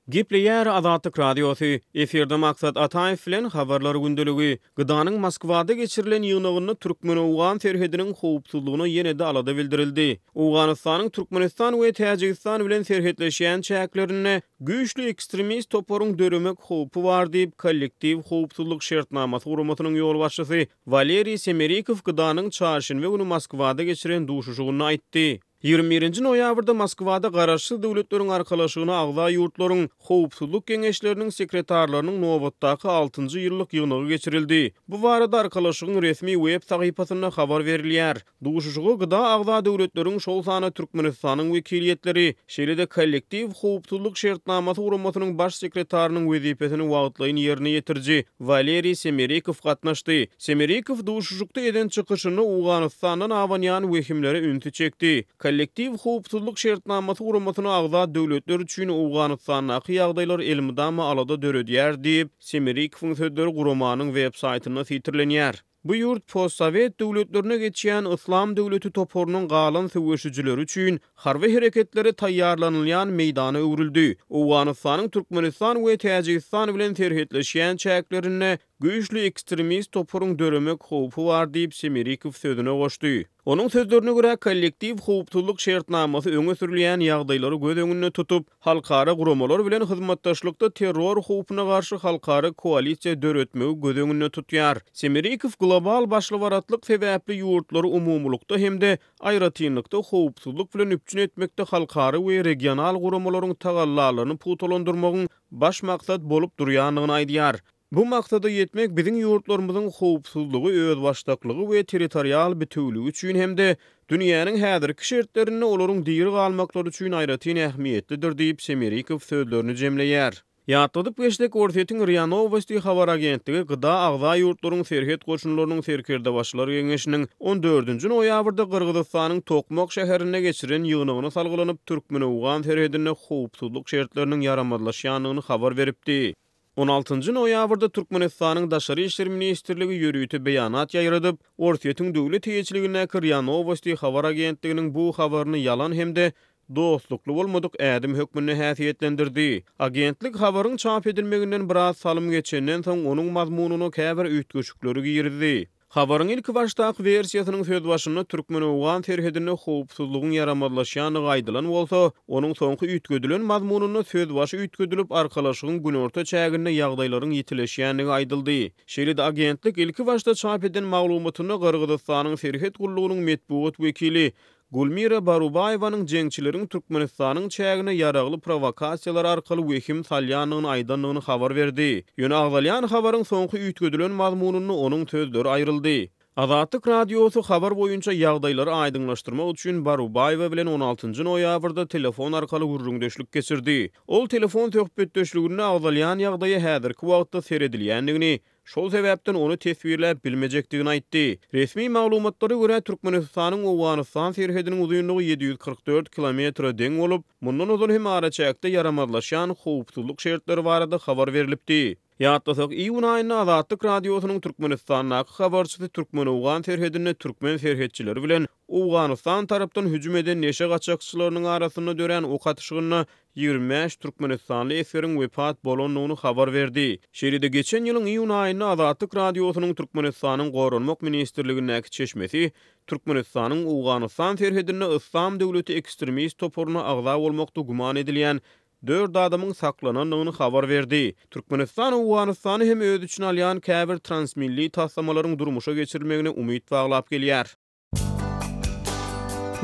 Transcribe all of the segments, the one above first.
Gepleýär Azatlyk Radiosy, Efirde Maksat Ataýew bilen Habarlar gündeligi. GDA-nyň Moskwada geçirilen ýygnagynda türkmen-owgan serhediniň howpsuzlygyna ýene-de alada bildirildi. Owganystanyň Türkmenistan we Täjigistan bilen serhetleşýän çäklerinde güýçli ekstremist toparyň döremek howpy bar diýip, Kollektiw howpsuzlyk şertnamasy guramasynyň ýolbaşçysy Waleriý Semerikow GDA-nyň çarşenbe güni Moskwada geçiren duşuşygynda aýtdy. 21 noýabrda Moskwada Garaşsyz Döwletleriň Arkalaşygyna agza ýurtlaryň Howpsuzlyk geňeşleriniň sekretarlarynyň nobatdaky altynjy ýyllyk ýygnagy geçirildi. Bu barada Arkalaşygyň resmi web sahypasynda habar berilýär. Duşuşyga GDA agza döwletleriň, şol sanda Türkmenistanyň wekiliýetleri, şeýle-de Kollektiw howpsuzlyk şertnamasy guramasynyň baş sekretarynyň wezipesini wagtlaýyn ýerine ýetiriji Waleriý Semerikow gatnaşdy. Semerikow duşuşykda eden çykyşynda Owganystandan abanýan wehimlere ünsi çekdi. Kollektiw howpsuzlyk şertnamasy guramasyna agza döwletler üçin Owganystandaky ýagdaýlar elmydama alada döredýär diýip, Semerikowyň sözleri guramanyň web saýtynda sitirlenýär. Bu ýurt postsowet döwletlerine geçýän Yslam döwleti toparynyň galan söweşijileri üçin harby hereketlere taýýarlanylýan meýdana öwrüldi. Owganystanyň Türkmenistan we Täjigistan bilen serhetleşýän çäklerinde güýçli ekstremist toparyň döremek howpy bar diýip, Semerikow sözüne goşdy. Onuň sözlerine görä, kollektiw howpsuzlyk şertnamasy öňe sürülýän ýagdaýlary göz öňünde tutup, halkara guramalar bilen hyzmatdaşlykda terror howpuna garşy halkara koalisiýa döretmegi göz öňünde tutýar. Semerikow global başlybaratlyk sebäpli ýurtlary umumylykda hem-de aýratynlykda howpsuzlyk bilen üpjün etmekde halkara we regional guramalaryň tagallalaryny pugtalandyrmagyň baş maksat bolup durýandygyny aýdýar. Bu maksada ýetmek biziň ýurtlarymyzyň howpsuzlygy, özbaşdaklygy we territorial bitewüligi üçin hem-de dünýäniň häzirki şertlerinde olaryň diri galmaklary üçin aýratyn ähmiýetlidir diýip, Semerikow sözlerini jemleýär. Ýatladyp geçsek, Orsýetiň RIA Nowosti habar agentligi GDA agza ýurtlaryň serhet goşunlarynyň serkerdebaşylar geňeşiniň on dördünji noýabrda Gyrgyzystanyň Tokmak şäherinde geçiren ýygnagyna salgylanyp, türkmen-owgan serhedinde howpsuzlyk şertleriniň ýaramazlaşýandygyny habar beripdi. On altynjy noýabrda Türkmenistanyň Daşary işler ministrligi ýörite beýanat ýaýradyp, Orsýetiň döwlet eýeçiligindäki RIA Nowosti habar agentliginiň bu habaryny ýalan hem-de dostlukly bolmadyk ädim hökmünde häsiýetlendirdi. Agentlik habaryň çap edilmeginden biraz salym geçenden soň onuň mazmunyna käbir üýtgeşikleri girizdi. Habaryň ilkibaşdaky wersiýasynyň sözbaşynda türkmen-owgan serhedinde howpsuzlygyň ýaramazlaşýandygy aýdylan bolsa, onuň soňky üýtgedilen mazmunynda sözbaşy üýtgedilip, Arkalaşygyň günorta çäginde ýagdaýlaryň ýitileşýändigi aýdyldy. Şeýle-de agentlik ilkibaşda çap eden maglumatynda Gyrgyzystanyň serhet gullugynyň metbugat wekili Gulmira Barubaýewanyň jeňçileriň Türkmenistanyň çägine ýaragly prowokasiýalar arkaly wehim salýandygyny aýdandygyny habar berdi. Ýöne agzalýan habaryň soňky üýtgedilen mazmunynda onuň sözleri aýryldy. Azatlyk Radiosy habar boýunça ýagdaýlary aýdyňlaşdyrmak üçin Barubaýewa bilen on altynjy noýabrda telefon arkaly gürrüňdeşlik geçirdi. Ol telefon söhbetdeşliginde agzalýan ýagdaýa häzirki wagtda seredilýändigini, Şol sebäpden ony teswirläp bilmejekdigini aýtdy. Resmi maglumatlara görä, Türkmenistanyň Owganystan serhediniň uzynlygy 744 kilometre deň bolup, mundan ozal hem araçäkde ýaramazlaşýan howpsuzlyk şertleri barada habar berlipdi. Ýatlasak, iýun aýynda Azatlyk Radiosynyň Türkmenistandaky habarçysy türkmen-owgan serhedinde türkmen serhetçileri bilen Owganystan tarapdan hüjüm eden neşe gaçakçylarynyň arasynda dörän ok atyşygynda 25 türkmenistanly esgeriň wepat bolandygyny habar berdi. Şeýle-de geçen ýylyň iýun aýynda Azatlyk Radiosynyň Türkmenistanyň Goranmak ministrligindäki çeşmesi Türkmenistanyň Owganystan serhedinde Yslam döwleti ekstremist toparyna agza bolmakda güman edilýän dört adamyň saklanandygyny habar berdi. Türkmenistan Owganystany hem öz içine alýan käbir transmilli taslamalaryň durmuşa geçirilmegine umyt baglap gelýär.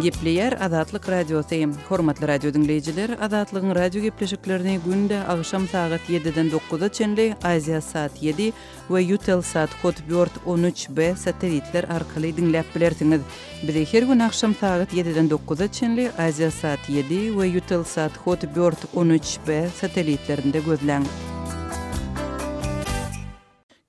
Gepleýär Azatlyk Radiosy. Hormatly radio diňleýjiler, Azatlygyň radio gepleşiklerini günde agşam sagat ýediden dokuza çenli Aziasat ýedi we Eutelsat Hotbird 13 B satelitler arkaly diňläp bilersiňiz. Bizi her gün agşam sagat ýediden dokuza çenli Aziasat ýedi we Eutelsat Hotbird 13 B satelitlerinde gözläň.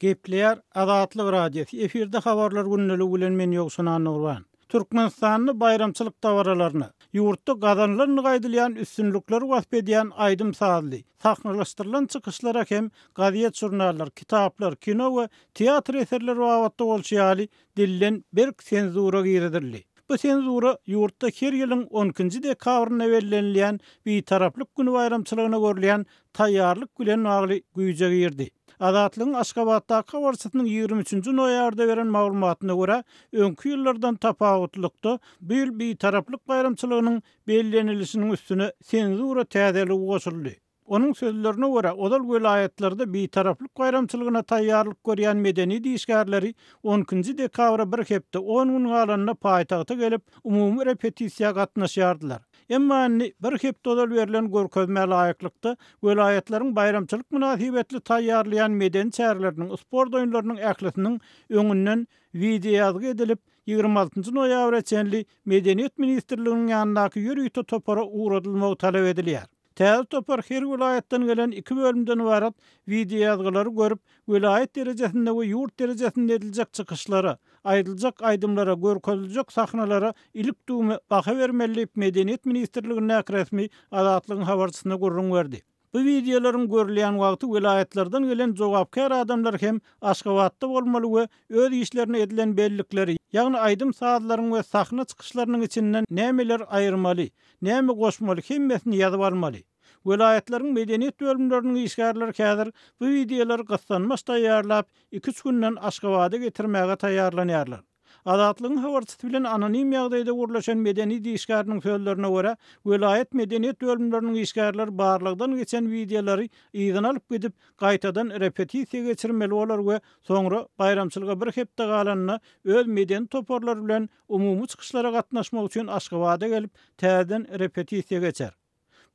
Gepleýär Azatlyk Radiosy, efirde habarlar gündeligi bilen men Ýowşan Annagurban. Türkmenistanda baýramçylyk dabaralaryna, ýurtda gazanylandygy aýdylýan üstünlikleri wasp edýän aýdym-sazly, sahnalaşdyrylan çykyşlara hem gazet-žurnallar, kitaplar, kino we teatr eserleri babatda bolşy ýaly, dilden berk senzura girizildi. Bu senzura ýurtda her ýylyň on ikinji dekabrynda bellenilýän Bitaraplyk güni baýramçylygyna görülýän taýýarlyk bilen bagly güýje girdi. Azatlygyň Aşgabatdaky habarçysynyň 23 nji noýabrda beren maglumatyna görä, öňki ýyllardan tapawutlylykda, bu ýyl Bitaraplyk baýramçylygynyň bellenilişiniň üstüne senzura täzeligi goşuldy. Onuň sözlerine görä, ozal welaýatlarda Bitaraplyk baýramçylygyna taýýarlyk görýän medeniýet işgärleri on ikinji dekabra bir hepde, on gün galanda paýtagta gelip, umumy repetisiýa gatnaşýardylar. Emma indi bir hepde ozal berlen görkezmä laýyklykda, welaýatlaryň baýramçylyk mynasybetli taýýarlaýan medeni çäreleriniň, sport oýunlarynyň ählisiniň öňünden wideoýazgy edilip, 26 noýabra çenli Medeniýet ministrliginiň ýanyndaky ýörite topara ugradylmagy talap edilýär. Täze topar her welaýatdan gelen iki bölümden ybarat wideoýazgylary görüp, welaýat derejesinde we ýurt derejesinde ediljek çykyşlara, aýdyljak aýdymlara, görkeziljek sahnalara ilik-düwme baha bermeli diýip, Medeniýet ministrligindäki resmi Azatlygyň habarçysyna gürrüň berdi. Bu wideolaryň görülýän wagty welaýatlardan gelen jogapkär adamlar hem Aşgabatda bolmaly we öz işlerine edilen bellikleri, ýagny aýdym-sazlaryň we sahna çykyşlarynyň içinden nämeler aýyrmaly, näme goşmaly hemmesini ýazyp almaly. Welaýatlaryň medeniýet bölümleriniň işgärleri häzir bu wideolary gyssanmaç taýýarlap, iki-üç günden Aşgabada getirmäge taýýarlanýarlar. Azatlygyň habarçysy bilen anonim ýagdaýda gürleşen medeniýet işgäriniň sözlerine görä, welaýat medeniýet bölümleriniň işgärleri barlagdan geçen wideolary yzyna alyp gidip, gaýtadan repetisiýa geçirmeli bolar we soňra baýramçylyga bir hepde galanda öz medeni toparlary bilen umumy çykyşlara gatnaşmak üçin Aşgabada gelip, täzeden repetisiýa geçer.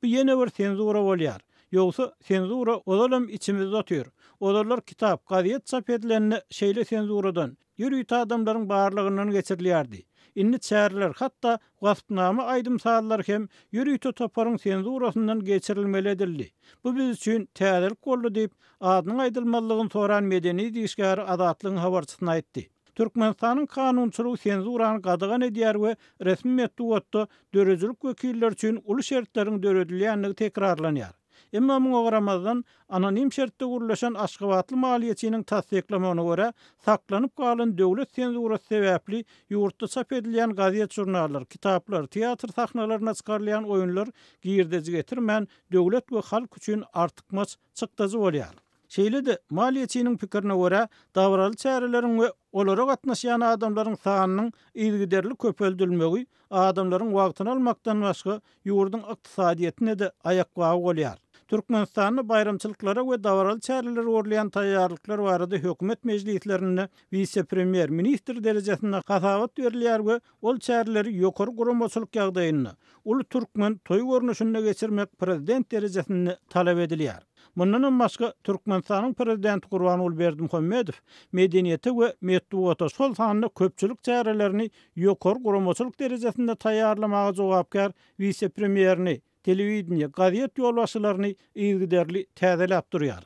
Bu ýene bir senzura bolýar. Ýogsa, senzura ozalam içimizde otyr. Ozallar kitap, gazet çap edilende şeýle senzuradan, ýörite adamlaryň barlagyndan geçirilýärdi. Indi çäreler, hatda waspnama aýdym-sazlar hem ýörite toparyň senzurasyndan geçirilmeli edildi. Bu biz üçin täzelik boldy diýip, adynyň aýdylmazlygyny soran medeniýet işgäri Azatlygyň habarçysyna aýtdy. Türkmenistanyň kanunçylygy senzurany gadagan edýär we resmi metbugatda döredijilik wekilleri üçin uly şertleriň döredilýändigi tekrarlanýar. Emma muňa garamazdan, anonim şertde gürleşen aşgabatly maliýeçiniň tassyklamagyna görä, saklanyp galan döwlet senzurasy sebäpli ýurtda çap edilýän gazet-žurnallar, kitaplar, teatr sahnalaryna çykarylýan oýunlar girdeji getirmän, döwlet we halk üçin artykmaç çykdajy bolýar. Şeýle-de, maliýeçiniň pikirine görä, dabaraly çäreleriň we olara gatnaşýan adamlaryň sanynyň yzygiderli köpeldilmegi adamlaryň wagtyny almakdan başga, ýurduň ykdysadyýetine-de aýakbagy bolýar. Türkmenistanda baýramçylyklara we dabaraly çärelere görülýän taýýarlyklar barada hökümet mejlislerinde wise-premýer, ministr derejesinde hasabat berilýär we ol çäreleri ýokary guramaçylyk ýagdaýynda, uly türkmen toýy görnüşinde geçirmek prezident derejesinde talap edilýär. Mundanam başga, Türkmenistanyň Prezidenti Gurbanguly Berdimuhamedow medeniýete we metbugata, şol sanda köpçülik çärelerini ýokary guramaçylyk derejesinde taýýarlamaga jogapkär wise-premýerini, telewideniýe, gazet ýolbaşçylaryny yzygiderli täzeläp durýar.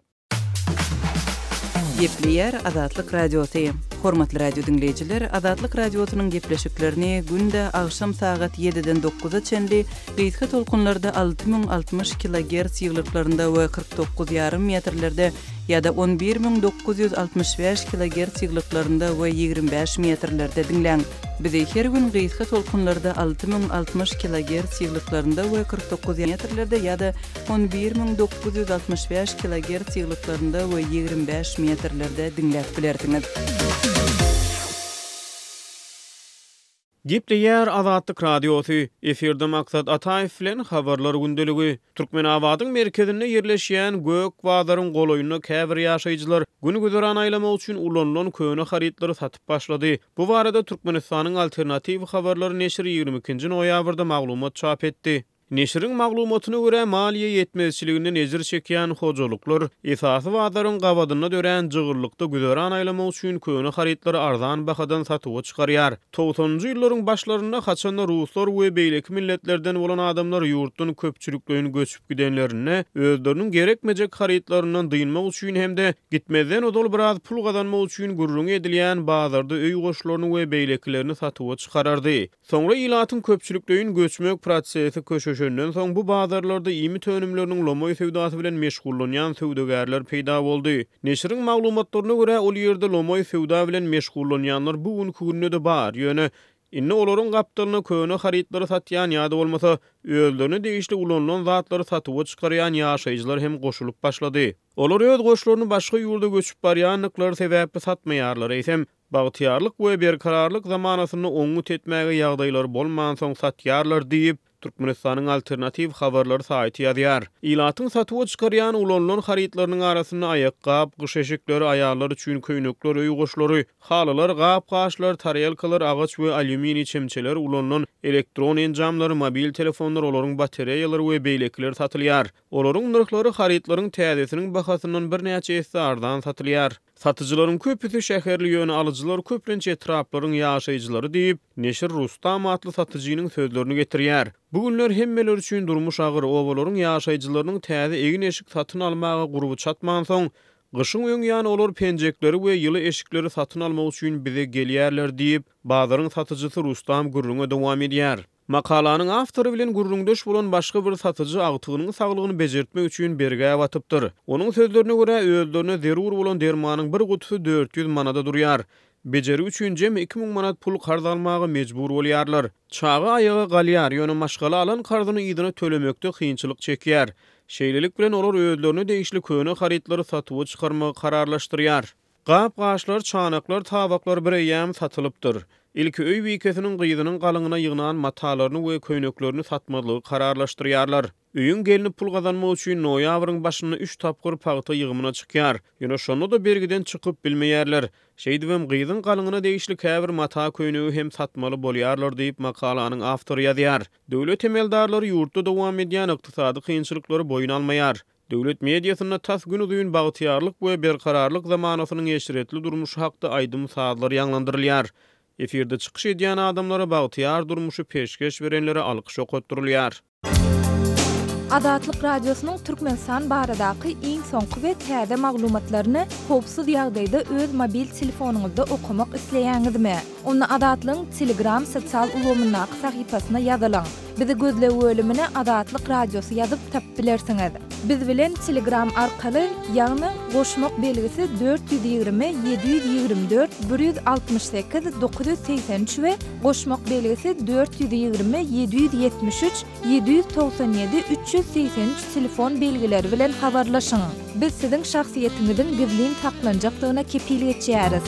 Gepleýär Azatlyk Radiosy. Hormatly radio diňleýjiler, Azatlyk Radiosynyň gepleşiklerini günde agşam sagat ýediden dokuza çenli gysga tolkunlarda 6060 kilogerts ýyglyklarynda we 49 ýarym metrlerde ýa-da 11965 kilogerts ýyglyklarynda we 25 metrlerde diňläň. Bizi her gün gysga tolkunlarda 6060 kilogerts ýyglyklarynda we 49 metrlerde ýa-da 11965 kilogerts ýyglyklarynda we 25 metrlerde diňläp bilersiňiz. Gepleýär Azatlyk Radiosy, efirde Maksat Ataýew bilen Habarlar gündeligi. Türkmenabadyň merkezinde ýerleşýän Gök bazaryň golaýynda käbir ýaşaýjylar gün-güzeran aýlamak üçin ulanylan köne harytlary satyp başlady. Bu barada Türkmenistanyň Alternatiw habarlary neşiri 22-nji noýabrda maglumat çap etdi. Neşiriň maglumatyna görä, maliýe ýetmezçiliginden ejir çekýän hojalyklar esasy bazaryň gabadynda dörän jygyllykda güzeran aýlamak üçin köne harytlary arzan bahadan satuwa çykarýar. Togsanynjy ýyllaryň başlarynda, haçanda ruslar we beýleki milletlerden bolan adamlar ýurtdan köpçülikleýin göçüp gidenlerinde, özleriniň gerekmejek harytlaryndan dynmak üçin hem-de gitmezden ozal biraz pul gazanmak üçin gürrüňi edilýän bazarda öý goşlaryny we beýlekilerini satuwa çykarardy. Soňra ilatyň köpçülikleýin göçmek prosesi köşeşenden soň, bu bazarlarda iýmit önümleriniň lomaý söwdasy bilen meşgullanýan söwdagärler peýda boldy. Neşiriň maglumatlaryna görä, ol ýerde lomaý söwda bilen meşgullanýanlar bu günki günde-de bar, ýöne. Indi olaryň gapdalyna köne harytlary satýan ýa-da bolmasa, özlerine degişli ulanylan zatlary satuwa çykarýan ýaşaýjylar hem goşulyp başlady. Olar öz goşlaryny başga ýurda göçüp barýandyklary sebäpli satmaýarlar, eýsem, bagtyýarlyk we berkararlyk zamanasynda oňňut etmäge ýagdaýlary bolmansoň satýarlar diýip, Türkmenistanyň Alternatiw habarlary saýty ýazýar. Ilatyň satuwa çykarýan ulanylan harytlarynyň arasynda aýakgap, gyş eşikleri, aýallar üçin köýnekler, öý goşlary, halylar, gap-gaçlar, tarelkalar, agaç we alýuminiý çemçeler, ulanylan elektron enjamlary, mobil telefonlar, olaryň batareýalary we beýlekiler satylýar. Olaryň nyrhlary harytlaryň täzesiniň bahasyndan birnäçe esse arzan satylýar. Satyjylaryň köpüsi şäherli, ýöne alyjylar köplenç etraplaryň ýaşaýjylary diýip, neşir Rustam atly satyjynyň sözlerini getirýär. Bu günler hemmeler üçin durmuş agyr, obalaryň ýaşaýjylarynyň täze egin-eşik satyn almaga gurby çatmansoň, gyşyň öň ýany olar penjekleri we ýyly eşikleri satyn almak üçin bize gelýärler diýip, bazaryň satyjysy Rustam gürrüňe dowam edýär. Makalanyň awtory bilen gürrüňdeş bolan başga bir satyjy agtygynyň saglygyny bejertmek üçin bergä batypdyr. Onuň sözlerine görä, özlerine zerur bolan dermanyň bir gutusy 400 manada durýar. Bejergi üçin jemi 2000 manat pul karz almaga mejbur bolýarlar. Çaga aýaga galýar, ýöne maşgala alan karzyny yzyna tölemekde kynçylyk çekýär. Şeýlelik bilen, olar özlerine degişli köne harytlary satuwa çykarmagy kararlaşdyrýar. Gap-gaçlar, çanaklar, tabaklar bireýýäm satylypdyr. Ilki öý bikesiniň gyzynyň galyňyna ýygnan matalaryny we köýneklerini satmazlygy kararlaşdyrýarlar. Öýüň gelni pul gazanmak üçin noýabryň başynda üç tapgyr pagta ýygymyna çykýar. Ýöne şonda-da bergiden çykyp bilmeýärler. Şeýdibem, gyzyň galyňyna degişli käbir mata-köýnegi hem satmaly bolýarlar diýip, makalanyň awtory ýazýar. Döwlet emeldarlary ýurtda dowam edýän ykdysady kynçylyklary boýun almaýar. Döwlet mediasynda tas günuzyn bagtyýarlyk we berkararlyk zamanasynyň eşretli durmuşy hakda aýdym-sazlar ýaňlandyrylýar. Efirde çykyş edýän adamlara bagtyýar durmuşy peşgeş berenlere alkyş okatdyrylýar. Azatlyk Radiosynyň Türkmenistan baradaky iň soňky we täze maglumatlaryny howpsuz ýagdaýda öz mobil telefonyňyzda okamak isleýäňizmi? Onda Azatlygyň Telegram sosial ulgamyndaky sahypasyna ýazylyň. Bizi gözleg bölümine Azatlyk Radiosy ýazyp tapyp bilersiňiz. Biz bilen Telegram arkaly, ýagny goşmak belgisi 420 724 168 983 we goşmak belgisi 420 773 797 383 telefon belgileri bilen habarlaşyň. Biz siziň şahsyýetiňiziň gizlin saklanjakdygyna kepil geçýäris.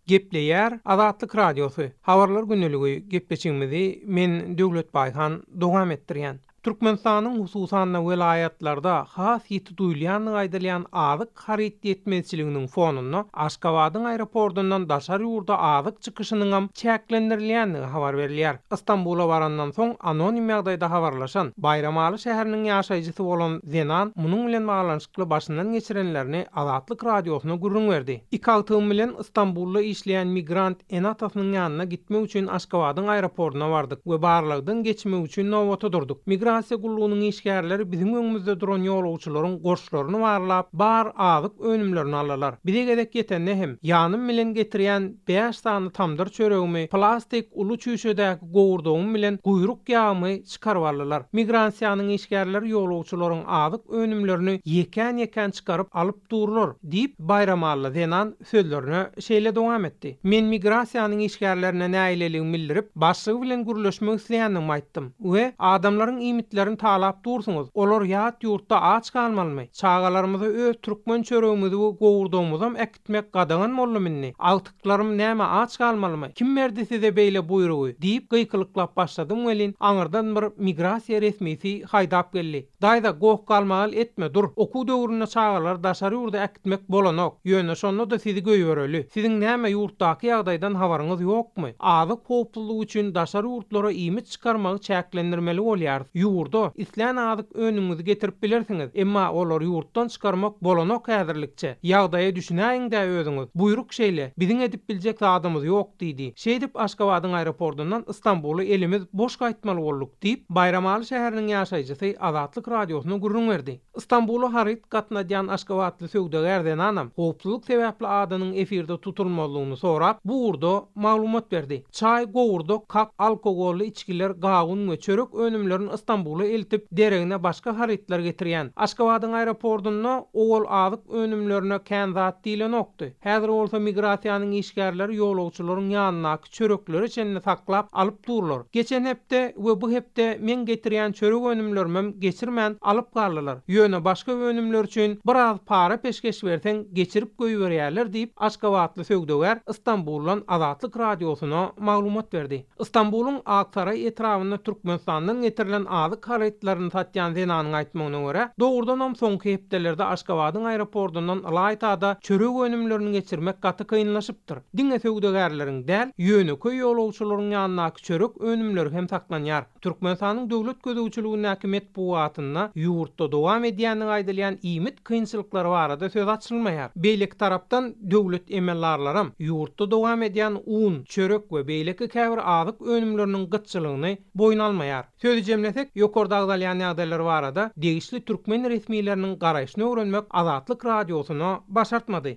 Gepleýär Azatlyk Radiosy, Habarlar gündeligi gepleşigimizi men Döwlet Baýhan dowam etdirýän. Türkmenistanyň hususan-da welaýatlarda has ýiti duýulýandygy aýdylýan azyk haryt ýetmezçiliginiň fonunda Aşgabadyň aeroportundan daşary ýurda azyk çykyşynyňam çäklendirilýändigi habar berilýär. Stambula barandan soň anonim ýagdaýda habarlaşan, Baýramaly şäheriniň ýaşaýjysy bolan zenan munuň bilen baglanyşykly başyndan geçirenlerini Azatlyk Radiosyna gürrüň berdi. Iki agtygym bilen Stambulda işleýän migrant ene-atasynyň ýanyna gitmek üçin Aşgabadyň aeroportuna bardyk we barlagdan geçmek üçin nobata durduk. Migrasiýa gullugynyň işgärleri biziň öňümizde duran ýolagçylaryň goşlaryny barlap, bar azyk önümlerini aldylar. Bize gezek ýetende hem, ýanym bilen getirýän bäş sany tamdyr çöregimi, plastik uly çüýşedäki gowurdagym bilen guýruk ýagymy çykaryp aldylar. Migransiýanyň işgärleri ýolagçylaryň azyk önümlerini ýekän-ýekän çykaryp alyp durlar, diýip, baýramally zenan sözlerine şeýle dowam etdi, Men migrasiýanyň işgärlerine nägileligimi bildirip, başlygy bilen gürleşmek isleýändigimi aýtdym we Adamlaryň iýmitlerini talap dursuňyz, olar ýat ýurtda aç galmalymy? Çagalarymyza öz türkmen çöregimizi we gowurdagymyzam äkitmek gadagan boldumy indi? Agtyklarym näme aç galmalymy? Kim berdi size beýle buýrugy? diýip gykylyklap başladym welin, aňyrdan bir migrasiýa resmisi haýdap geldi. Daýza, goh-galmagal etme, dur. Okuw döwründe çagalary daşary ýurda äkitmek bolanok. Ýöne şonda-da sizi goýbereli. Siziň näme, ýurtdaky ýagdaýdan habaryňyz ýokmy? Azyk howpsuzlygy üçin daşary ýurtlara iýmit çykarmagy çäklendirmeli bolýarys. Ýurda islän azyk önümiňizi getirip bilersiňiz, emma olary ýurtdan çykarmak bolanok häzirlikçe. Ýagdaýa düşünäýiň-dä özüňiz. Buýruk şeýle. Biziň edip biljek zadymyz ýok, diýdi. Şeýdip, Aşgabadyň aeroportundan Stambula elimiz boş gaýtmaly bolduk. Diýip, Baýramaly şäheriniň ýaşaýjysy Azatlyk Radiosyna gürrüň berdi. Stambula haryt gatnadýan aşgabatly söwdagär zenanam howpsuzlyk sebäpli adynyň efirde tutulmazlygyny sorap, bu ugurda maglumat berdi. Çaý, gowurdak, kak, alkogolly içgiler, gawun we çörek önümlerini Stambuldan. Stambula eltip, deregine başga harytlar getirýän. Aşgabadyň aeroportunda owal azyk önümlerine kän zat diýlenokdy. Häzir bolsa migrasiýanyň işgärleri ýolagçylaryň ýanyndaky çöreklere çenli saklap alyp durlar. Geçen hepde we bu hepde meň getirýän çörek önümlerimem geçirmän alyp galdylar. Ýöne başga önümler üçin biraz para peşgeş berseň geçirip goýberýärler diýip, aşgabatly söwdagär Stambuldan Azatlyk Radiosyna maglumat berdi. Stambulyň Aksaraý etrabynda Türkmenistandan getirilen azyk harytlaryny satýan zenanyň aýtmagyna görä, dogrudanam soňky hepdelerde Aşgabadyň aeroportundan ylaýta-da çörek önümlerini geçirmek gaty kynlaşypdyr. Diňe söwdagärleriň däl, ýönekeý ýolagçylaryň ýanyndaky çörek önümleri hem saklanýar. Türkmenistanyň döwlet gözegçiligindäki metbugatynda ýurtda dowam edýändigi aýdylýan iýmit kynçylyklary barada söz açylmaýar. Beýleki tarapdan, döwlet emeldarlaram ýurtda dowam edýän un, çörek we beýleki käbir azyk önümleriniň gytçylygyny boýun almaýar. Sözi jemlesek, ýokarda agzalýan ýagdaýlar barada degişli türkmen resmileriniň garaýşyny öwrenmek Azatlyk Radiosyna başartmady.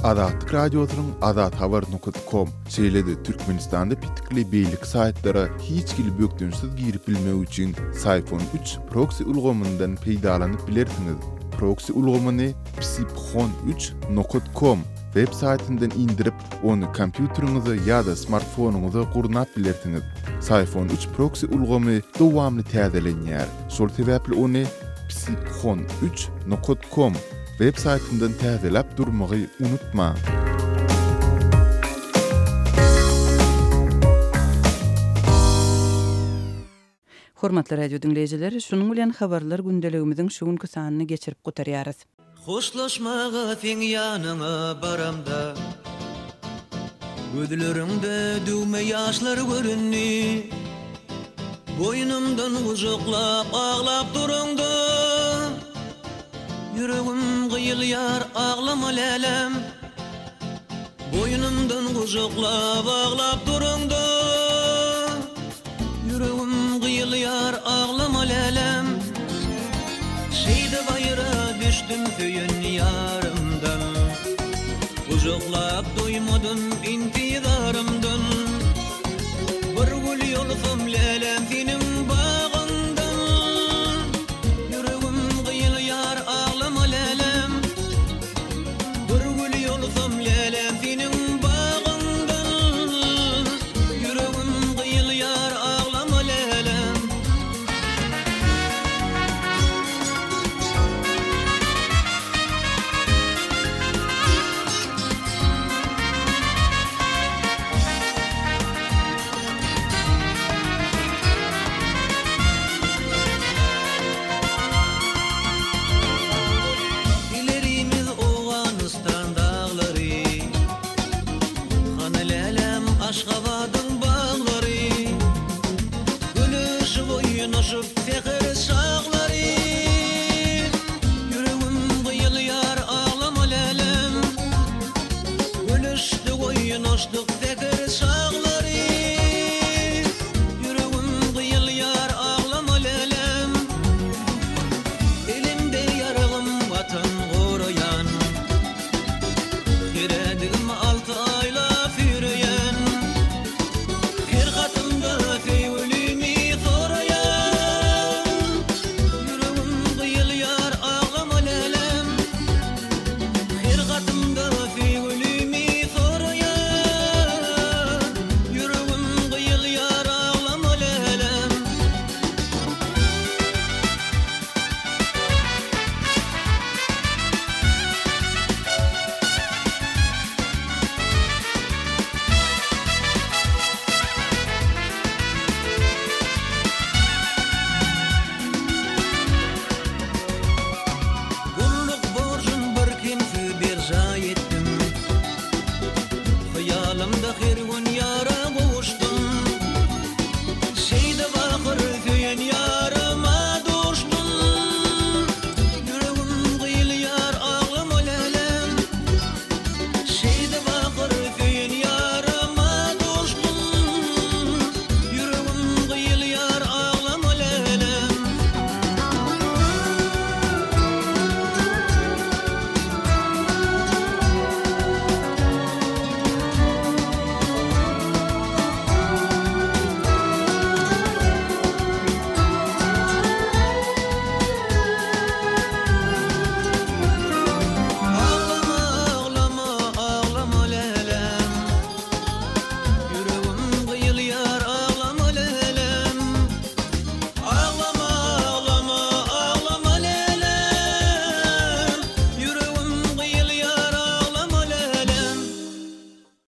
Azatlyk Radiosynyň azathabar nokat kom, şeýle-de Türkmenistanda petikli beýleki saýtlara hiç hili bökdençsiz girip bilmek üçin Syphon üç proksi ulgamyndan peýdalanyp bilersiňiz. Proksi ulgamyny psiphon üç nokat kom web saýtyndan indirip, ony kompýuteriňize ýa-da smartfonyňyza gurnap bilersiňiz. Syphon üç proksi ulgamy dowamly täzelenýär. Şol sebäpli ony psiphon üç nokat kom web saýtyndan täzeläp durmagy unutmaň. Hormatly radio diňleýjiler, şunuň bilen habarlar gündeligimiziň şu günki sanyny geçirip gutarýarys. Hoşlaşmaga seň ýanyňa baramda Gözleriňde düwme ýaşlar göründi Boýnumdan gujaklap aglap duraňda Ýüregim gyýylýar aglama läläm Boýnumdan gujaklap aglap duraňda Ýüregim gyýylýar aglama läläm Şeýdip aýra düşdüm söýen ýarymdan Gujaklap doýmadym intizarymdan Bir gül ýolsam läläm seniň bagyňdan Ýüregim gyýylýar aglama läläm Bir gül ýolsam läläm seniň bagyňdan Ýüregim gyýylýar aglama läläm. Ilerimiz Owganystan daglary, Hany läläm Aşgabadyň baglary. Gülüşip oýnaşyp.